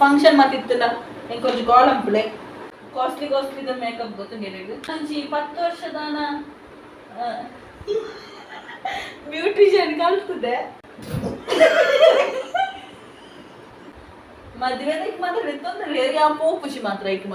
Function ಮತ್ತಿತ್ತಲ್ಲ ಎಂಕೊಂಜಿ call ಅಂಪುಲೆ. ಕಾಸ್ಟ್ಲಿ ಕಾಸ್ಟ್ಲಿದ ಮೇಕಪ್ ಗೊತ್ತುಂಡೆರೆಗ್. ಒಂಜಿ 10 ವರ್ಷದಾನ ಬ್ಯೂಟಿಷಿಯನ್ ಕಲ್ತದೆ. ಮದುವೆದಕ್ಕೆ ಮಾತ್ರ ತೊಂದರೆ, ಯಾವ ಪೋಪುಷಿ ಮಾತ್ರ ಐಕ್.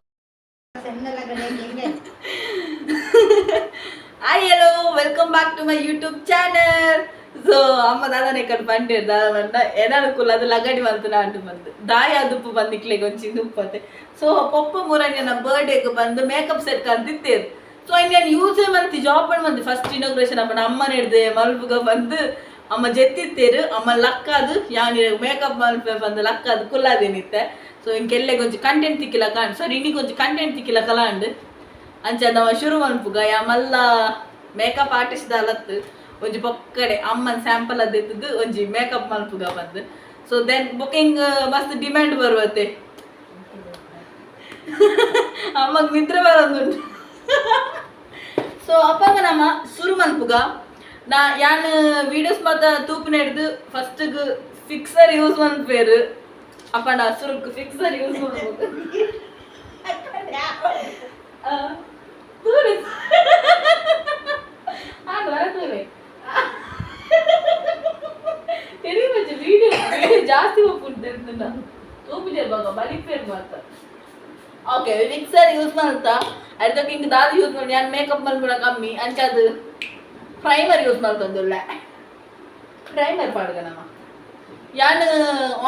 Hi, hello, welcome back to my YouTube channel. So ಅಮ್ಮ ದಾದನೆ ಕಡೆ ಪಂಡೇರ್ ದಾದ ಬಂದ ಏನಾರು ಕುಲ್ಲ ಅದು ಲಗಡಿ ಬಂತು ನಾಂಟು ಬಂದು ದಾಯ ದುಪ್ಪು ಬಂದಿಕ್ಲೆಗೆ ಒಂಚಿ ದುಪ್ಪತೆ. ಸೊ ಪೊಪ್ಪ ಮೂರನೇ ಬರ್ಡೇಗೆ ಬಂದು ಮೇಕಪ್ ಸೆಟ್ ಅಂತಿತ್ತೇರು. ಸೊ ಇನ್ನೇನು ಯೂಸೇ ಮಂತಿ ಜಾಬ್ ಬಂದು ಫಸ್ಟ್ ಇನಾಗ್ರೇಷನ್ ಅಪ್ಪನ ಅಮ್ಮನ ಹಿಡ್ದೆ ಮಲ್ಪುಗ ಬಂದು ಅಮ್ಮ ಜೆತ್ತಿತ್ತೇರು. ಅಮ್ಮ ಲಕ್ಕಾದು ಯಾನ್ ಮೇಕಪ್ ಮಲ್ಪೆ ಬಂದು ಲಕ್ಕಾದು ಕುಲ್ಲಾದೇನಿತ್ತೆ. ಸೊ ಇಂಕೆಲ್ಲೆ ಕೊಂಚ ಕಂಟೆಂಟ್ ತಿಕ್ಕಿಲ್ಲ ಕಾಣ್, ಸಾರಿ, ಇನಿ ಕೊಂಚ ಕಂಟೆಂಟ್ ತಿಕ್ಕಿಲ್ಲ ಕಲಾಂಡ್. ಅಂಚ ನಮ್ಮ ಶುರು ಮಲ್ಪುಗ. ಯಾ ಮಲ್ಲ ಮೇಕಪ್ ಆರ್ಟಿಸ್ಟ್ ದಾಲತ್ತು, ಒಂಜಿ ಪೊಕ್ಕಡೆ ಅಮ್ಮನ ಸ್ಯಾಂಪಲ್ ಅದಿತ್ತದು ಒಂಜಿ ಮೇಕಪ್ ಮಲ್ಪುಗ ಬಂದು. ಸೊ then booking ಮಸ್ತ್ ಡಿಮ್ಯಾಂಡ್ ಬರುವತ್ತೆ. ಅಮ್ಮಗ್ ನಿದ್ರೆ ಬರೋದುಂಟು. ಸೊ ಅಪ್ಪಂಗ ನಮ್ಮ ಶುರು ಮಲ್ಪುಗ. ನಾ ಯಾನ್ ವೀಡಿಯೋಸ್ ಮಾತ ತೂಪುನ ಹಿಡ್ದು ಫಸ್ಟ್ಗ್ ಫಿಕ್ಸರ್ ಯೂಸ್ ಮಲ್ಪೇರು. ಅಪ್ಪ ನಾ ಸುರುಕ್ ಫಿಕ್ಸರ್ ಯೂಸ್ ಮಲ್ಪುಗ. ತೂಲೆ ತೂಲೆ తెలియవచ్చు. వీడియో వీడియో ಜಾಸ್ತಿ ಹೋಗ್ಬಿಡ್ತು. ತೂಪಿದೆ ಬಾಗ ಬಲಿಪೇರು ಮಾತ್ರ. ಓಕೆ, ಮಿಕ್ಸರ್ ಯೂಸ್ ಮಾಡ್ತಾ ಅದಕ್ಕೆ ಹಿಂಗೆ ದಾದ ಯೂಸ್ ಮಾಡಿ. ನಾನು ಮೇಕಪ್ ಮಲ್ಪುನ ಕಮ್ಮಿ. ಅಂಚ ಅದು ಪ್ರೈಮರ್ ಯೂಸ್ ಮಾಡ್ತಂದುಲ್ಲ. ಪ್ರೈಮರ್ ಪಾಡುಗ ನಮ್ಮ. ಯಾನ್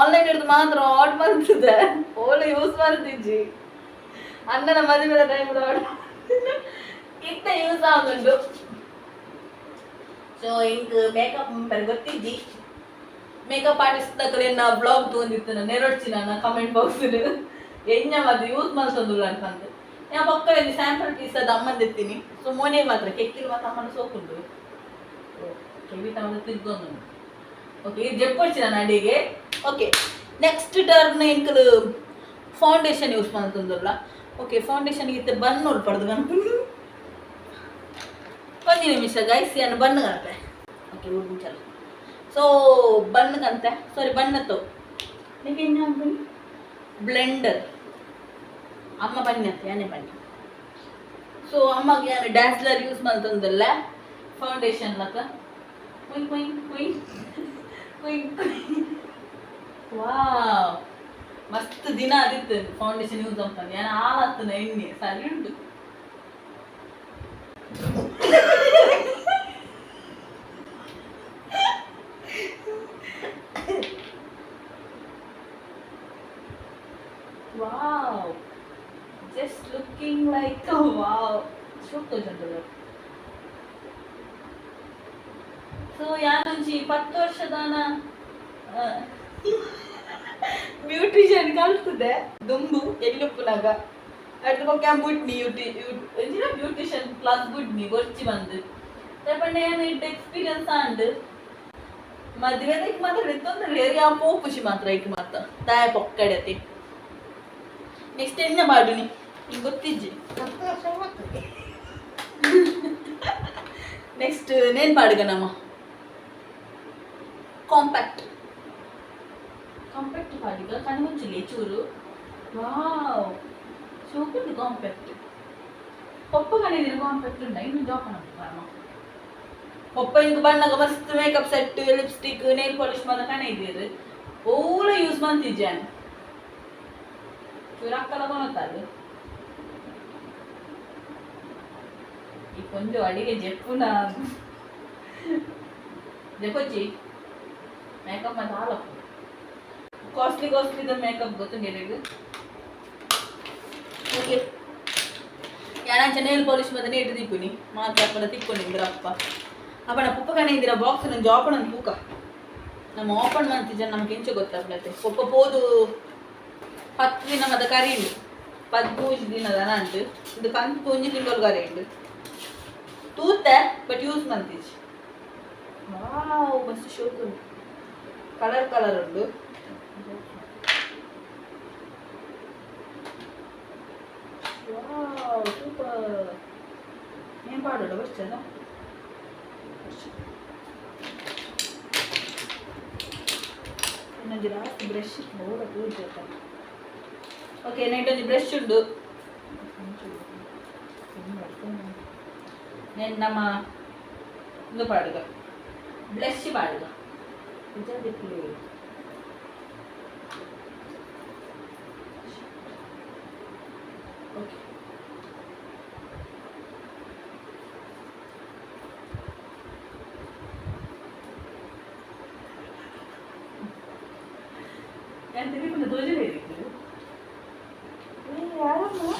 ಆನ್ಲೈನ್ ಹಿಡಿದು ಮಾತ್ರ ಆರ್ಡರ್ ಮಾಡ್ತಿದ್ದೆ, ಓಲ ಯೂಸ್ ಮಾಡ್ತಿಜ್ಜಿ. ಅಣ್ಣನ ಮದುವೆ ಟೈಮ್ ಆರ್ಡರ್ ಇತ್ತ ಯೂಸ್ ಆಗುಂಡು. ಸೊ ಇಂಕ್ ಮೇಕಪ್ ಗೊತ್ತಿದ್ದಿ. ಮೇಕಪ್ ಆರ್ಟಿಸ್ಟ್ ತಕಲೇನ ಬ್ಲಾಗ್ ತಗೊಂಡಿತ್ತು ನೆರೊಡ್ಚಿ. ನಾನು ಕಮೆಂಟ್ ಬಾಕ್ಸ್ ಎಂಜ ಮತ್ತೆ ಯೂಸ್ ಮಾಡ್ಸೋದಿಲ್ಲ ಅಂತಂದು. ಯಾ ಪಕ್ಕ ಸ್ಯಾಂಪಲ್ ಪೀಸ್ ಅದು ಅಮ್ಮಂದಿತ್ತೀನಿ. ಸೊ ಮೋನೆ ಮಾತ್ರ ಕೆಕ್ಕಿಲ್ ಮಾತ್ರ ಅಮ್ಮನ ಸೋಕುಂಡು ಕೆವಿ ತಮ್ಮದ ತಿರ್ಗೊಂದು. ಓಕೆ, ಇದು ಜೆಪ್ಪೊಡ್ಚಿ ನಾನು ಅಡಿಗೆ. ಓಕೆ, ನೆಕ್ಸ್ಟ್ ಟರ್ನ್ ಎಂಕಲು ಫೌಂಡೇಶನ್ ಯೂಸ್ ಮಾಡ್ತಂದಲ್ಲ. ಓಕೆ, ಫೌಂಡೇಶನ್ ಇತ್ತೆ ಬನ್ ಪಡ್ದು ಕನ್ಪುಂಡು. ಒಂದು ನಿಮಿಷ ಗೈಸ್, ಏನು ಬಣ್ಣು ಕನಪೆ. ಓಕೆ, ಚಲ. ಸೊ ಬಣ್ಣಕಂತೆ, ಸಾರಿ, ಬಣ್ಣತ್ತು ನೀವೇನು ಬ್ಲೆಂಡರ್. ಅಮ್ಮ ಬನ್ನಿ ಅಂತ ಯಾನೇ ಬನ್ನಿ. ಸೊ ಅಮ್ಮಗೆ ಯಾನು ಡ್ಯಾಸ್ಲರ್ ಯೂಸ್ ಮಾಡ್ತಂದಲ್ಲ ಫೌಂಡೇಶನ್ ಲಕ್ಕ. ಕುಯ್ ಕುಯ್ ಕುಯ್ ಕುಯ್ ಕುಯ್. ವಾವ್, ಮಸ್ತ್ ದಿನ ಅದಿತ್ತು ಫೌಂಡೇಶನ್ ಯೂಸ್ ಅಂತ. ಯಾನ ಆಲತ್ತನ ಎಣ್ಣೆ ಸರಿ ಉಂಟು. Wow, just looking like wow. Super ಜಂಟದ. ಸೊ ಯಾನೊಂಜಿ 10 ವರ್ಷದಾನ ಬ್ಯೂಟಿಷಿಯನ್ ಕಲ್ತದೆ ದುಂಬು ಎಲ್ಲುಪ್ಪುನಾಗ. ಅಡ್ದು ಬೊಕ್ಕ ಬುಡ್ನಿ ಯೂಟಿ ಬ್ಯೂಟಿಷಿಯನ್ ಕ್ಲಾಸ್ ಬುಡ್ನಿ ಬೊರ್ಚಿ ಬಂದು ಪಂಡ ಏನು ಇಟ್ಟ ಎಕ್ಸ್ಪೀರಿಯನ್ಸ್ ಆಂಡ್. ಮದುವೆದಕ್ಕೆ ಮಾತ್ರ ತೊಂದರೆ, ಯಾವ ಪೋಪುಷಿ ಮಾತ್ರ ಐಕ್ ಮಾತ್ರ ದಾಯ ಪೊಕ್ಕಡತಿ. ನೆಕ್ಸ್ಟ್ ಎನ್ನ ಮಾಡುನಿ ನಿಂಗೆ ಗೊತ್ತಿಜ್ಜಿ. ನೆಕ್ಸ್ಟ್ ನೇನ್ ಪಾಡುಗ ನಮ್ಮ ಕಾಂಪ್ಯಾಕ್ಟ್. ಕಾಂಪ್ಯಾಕ್ಟ್ ಪಾಡಿಗ ಕಣ್ಮುಂಚಿಲಿ ಚೂರು. ವಾವ್, ಸೂಪರ್ ಕಾಂಪ್ಯಾಕ್ಟ್. ಪಪ್ಪ ಕಣಿದಿರ ಕಾಂಪ್ಯಾಕ್ಟ್ ಉಂಡ ಇನ್ನು ಜಾಪ್ ಅಮ್ಮ. ಪಪ್ಪ ಇಂಕ್ ಬಣ್ಣಗ ಮಸ್ತ್ makeup set, lipstick, nail polish ಮಾತ ಕಣ ಇದ್ದೀರು. ಓಲ ಯೂಸ್ ಮಾಡ್ತಿದ್ದಾನೆ. ಚೂರು ಅಕ್ಕಲ ಕೊನತಾರು. ಈ ಕೊಂಚ ಅಡಿಗೆ ಜೆಪ್ಪುನ ಜೆಪ್ಪೊಚ್ಚಿ ಮೇಕಪ್ ಮತ್ತೆ ಹಾಲಪ್ಪು. ಕಾಸ್ಟ್ಲಿ ಕಾಸ್ಟ್ಲಿದ ಮೇಕಪ್ ಗೊತ್ತುಂಡೆರೆಗ್. ಓಕೆ, ಯಾನಂಚ ನೇಲ್ ಪಾಲಿಶ್ ಮತ್ತೆ ನೇಟ್ ದೀಪುನಿ ಮಾತ್ರ ಅಪ್ಪನ ತಿಕ್ಕೊಂಡಿದ್ರಪ್ಪ. ಅಪ್ಪನ ಪುಪ್ಪ ಕಣ ಇದ್ದೀರ ಬಾಕ್ಸ್ ನಂಜಿ ಓಪನ್ ಅಂತ ತೂಕ. ನಮ್ಮ ಓಪನ್ ಮಾಡ್ತಿದ್ದ ನಮ್ಗೆ ಇಂಚ ಗೊತ್ತಾಗ್ಲತ್ತೆ. ಪೊಪ್ಪ ಪೋದು 10 ದಿನ ಮತ್ತೆ ಕರೀಂಡು 13 ದಿನದ ನಂಟು. ಇದು ಕಂತು ಒಂಜಿ ತಿಂಗಳು ಕರೀಂಡು ತೂತೆ, ಬಟ್ ಯೂಸ್ ಮಂತಿಜ್. ವಾವ್, ಮಸ್ತ್ ಶೋಕ್ ಉಂಟು. ಕಲರ್ ಕಲರ್ ಉಂಟು. ವಾವ್, ಸೂಪರ್. ಏನು ಪಾಡೋಣ ಬರ್ತದ. ಇನ್ನೊಂದು ಲಾಸ್ಟ್ ಬ್ರಷ್ ಓಡ ಪೂಜೆ. ಓಕೆ, ನೈಟ್ ಒಂಜಿ ಬ್ರಷ್ ಉಂಡು. ನೆನ್ ನಮ್ಮ ಇಂದು ಪಾಡುಗ, ಬ್ಲಶ್ ಪಾಡುಗ. ಓಕೆ, ನಾನು ತಿರುಗಿ ದೋಜನೆ. ಯಾರಮ್ಮ?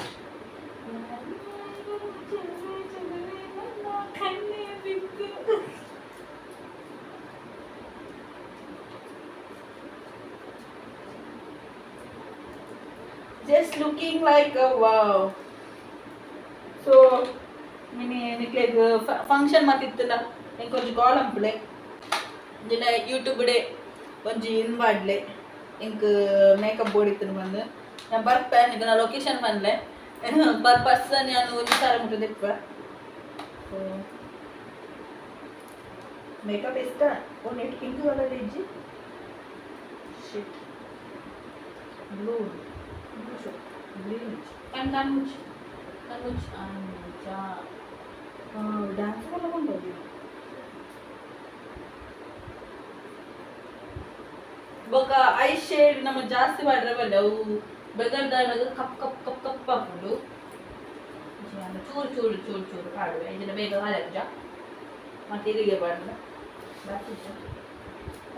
ಕಣ್ಣೇ ಬಿದ್ದು. Just looking like a wow. So mini ನಿಕ್ಲೆಗ್ ಫಂಕ್ಷನ್ ಮಾತಿತ್ತಲ್ಲ, ಎಂಕ್ ಒಂಜಿ ಕಾಲ್ ಅಂಪುಲೆ ಇಂಜಿನ ಯೂಟ್ಯೂಬ್ ಡೆ ಒಂಜಿ ಇನ್ ಪಾಡ್ಲೆ, ಎಂಕ್ ಮೇಕಪ್ ಬೋಡಿತ್ತಿನ ಬಂದು. ನಾನು ಬರ್ಪೆ, ನಿಕ್ ನಾ ಲೊಕೇಶನ್ ಪನ್ಲೆ. ಪರ್ ಪರ್ಸನ್ ಯಾನ್ 1000 ಮುಟ್ಟ ದೆಪ್ಪೆ. ಸೊ ಮೇಕಪ್ ಇಷ್ಟ. ಓ, ನೆಟ್ ಪಿಂಕ್ ಕಲರ್ ಇಜ್ಜಿ. ಶಿಟ್, ಬ್ಲೂ ಬ್ಲೂ ಗ್ರೀನ್. ಕಣ್ ಕಣ್ ಮುಚ್ಚು, ಕಣ್ ಮುಚ್ಚು. ಅಂಚ. ಡ್ಯಾನ್ಸ್ ಎಲ್ಲ ಉಂಟು. ಬೊಕ I shade ನಮ್ಮ ಜಾಸ್ತಿ ಮಾಡ್ರೆ ಬಲ್ಲೆ, ಅವು ಬೆಗರ್ದಾಡಗ ಕಪ್ ಕಪ್ ಕಪ್ ಕಪ್ ಆಪುಂಡು. ಚೂರು ಚೂರು ಚೂರು ಚೂರು ಪಾಡುವೆ. ಇದನ್ನ ಬೇಗ ಹಾಲಜ್ಜ ಮತ್ತೆ ಇಲ್ಲಿಗೆ ಪಾಡುವ.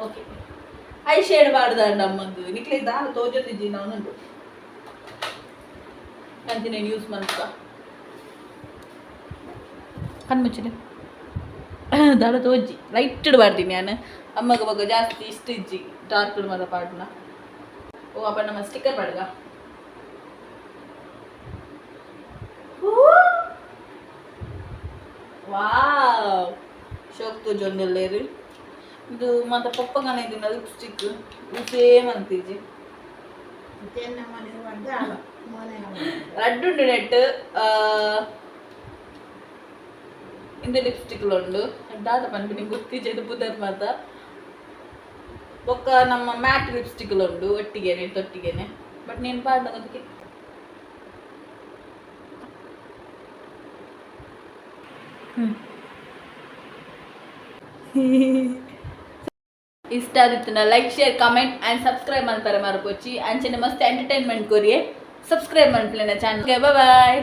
ಓಕೆ, I shade ಪಾಡ್ದಾಂಡ ಅಮ್ಮಗ್ ನಿಕ್ಲೆ ದಾಲ ತೋಜೊಂದಿಜ್ಜಿ ನಾನುಂಟು ಕಂತಿನ ಯೂಸ್ ಮನ್ಸ. ಕಣ್ಮುಚ್ಚಿದೆ, ದಾಲ ತೋಜಿ. ಲೈಟ್ ಪಾಡ್ತೀನಿ ನಾನು ಅಮ್ಮಗ. ಬೊಕ ಜಾಸ್ತಿ ಇಷ್ಟ ಇಜ್ಜಿ ಡಾರ್ಕ್ ಮಾತ ಪಾಡ್ನ. ಓ, ಅಪ್ಪ, ನಮ್ಮ ಸ್ಟಿಕ್ಕರ್ ಪಾಡ್ಗ. ವಾವ್, ಶೋಕ್ ತೋಜೊಂದೆಲ್ಲೇರು. ಇದು ಮಾತ ಪೊಪ್ಪಗನ ಇದನ್ನ ಲಿಪ್ಸ್ಟಿಕ್ ಸೇಮ್ ಅಂತಿಜ್ಜಿ. ರಡ್ಡುಂಡು ನೆಟ್. ಇಂದು ಲಿಪ್ಸ್ಟಿಕ್ ಉಂಡು. ದಾದ ಪನ್ಪಿನಿ ಗೊತ್ತಿಜ್ಜಿ, ಇದು ಪುದರ್ ಮಾತ. ಬೊಕ್ಕ ನಮ್ಮ ಮ್ಯಾಟ್ ಲಿಪ್ಸ್ಟಿಕ್ ಉಂಡು ಒಟ್ಟಿಗೆನೆ ತೊಟ್ಟಿಗೆನೆ. ಬಟ್ ನೀನು ಪಾಡ್ನ ಅದಕ್ಕೆ. ಇಷ್ಟ ಆದಿತ್ತುನ like, share, comment and subscribe ಮಲ್ಪರೆ ಮರಪೊಚ್ಚಿ. ಅಂಚನೆ ಮಸ್ತ್ ಎಂಟರ್ಟೈನ್ಮೆಂಟ್ ಕೊರಿಯೆ ಸಬ್ಸ್ಕ್ರೈಬ್ ಮನ್ಪುಲೆ ಚಾನಲ್. ಬಾಯ್.